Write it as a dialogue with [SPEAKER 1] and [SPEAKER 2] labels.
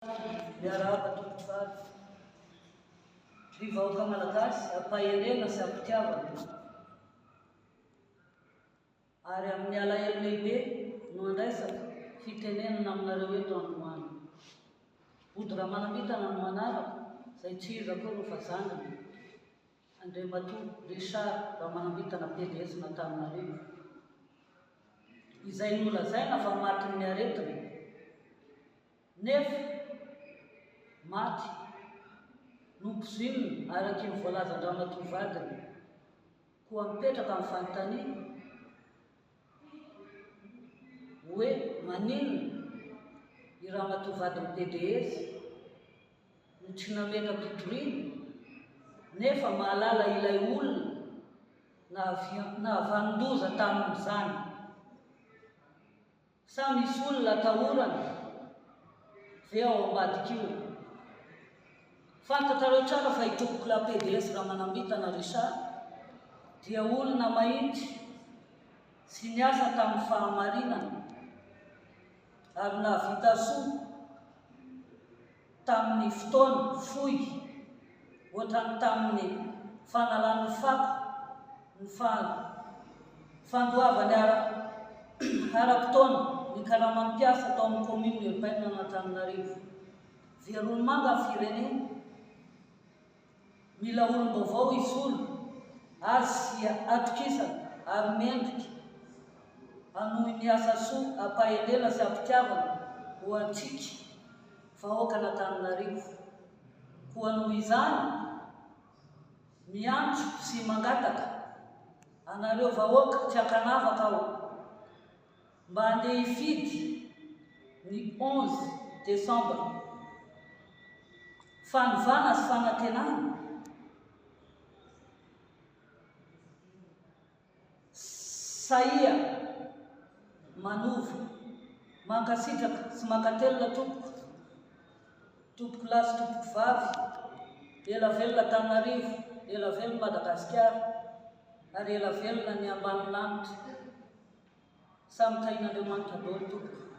[SPEAKER 1] Miarahaba tompoko vavy. Ry vahoaka Malagasy, ampaherena sy ampitiavana. Ary amin'ny alahelo lehibe no andraisako fitenenana aminareo eto androany. Bodo Ramanambintana no anarako, izay tsy iza akory fa zandriny, Andriamatoa Richard Ramanambintana PDS n'Antananarivo, izay nolazaina fa matin'ny aretina, nefa maty nopoizinina araky ny voalazan-dramatoa vadiny. Koa mipetraka ny fanontaniana hoe maninona i ramatoa vadin'ny PDS no tsy nametra-pitoriana nefa mahalala ilay olona nahavanon-doza tamin'izany. Sa misy olona atahorana ve ao ambadik'io? Fantatrareo tsara fa i Tompokolahy pds Ramanambintana Richard dia olona mahitsy sy niasa tamin'ny fahamarinana ary nahavita soa tamin'ny fotoana fohy ohatran'ny tamin'ny fanalany fako ny fandoavany ara-potoana ny karaman'ny mpiasa tao amin'ny commune urbaine an'Antananarivo. Veronomanga ny firenena. Mila olom-baovao hisolo azy sy atokisana ary mendrika hanohy ny asa soa am-pahendrena sy am-pitiavana ho antsika vahoakan'Antananarivo. Koa noho izany, miantso sy mangataka anareo vahoaka tsy ankanavaka aho mba handeha hifidy ny 11 décembre. Fanovana sy fanantenana. Sahia manova. Mankasitraka sy mankatelina tompoko, tompoko lahy sy tompoko vavy, ela velona Antananarivo, ela velona Madagasikara ary ela velona ny ambanilanitra. Samy tahin'Andriamanitra daholo tompoko.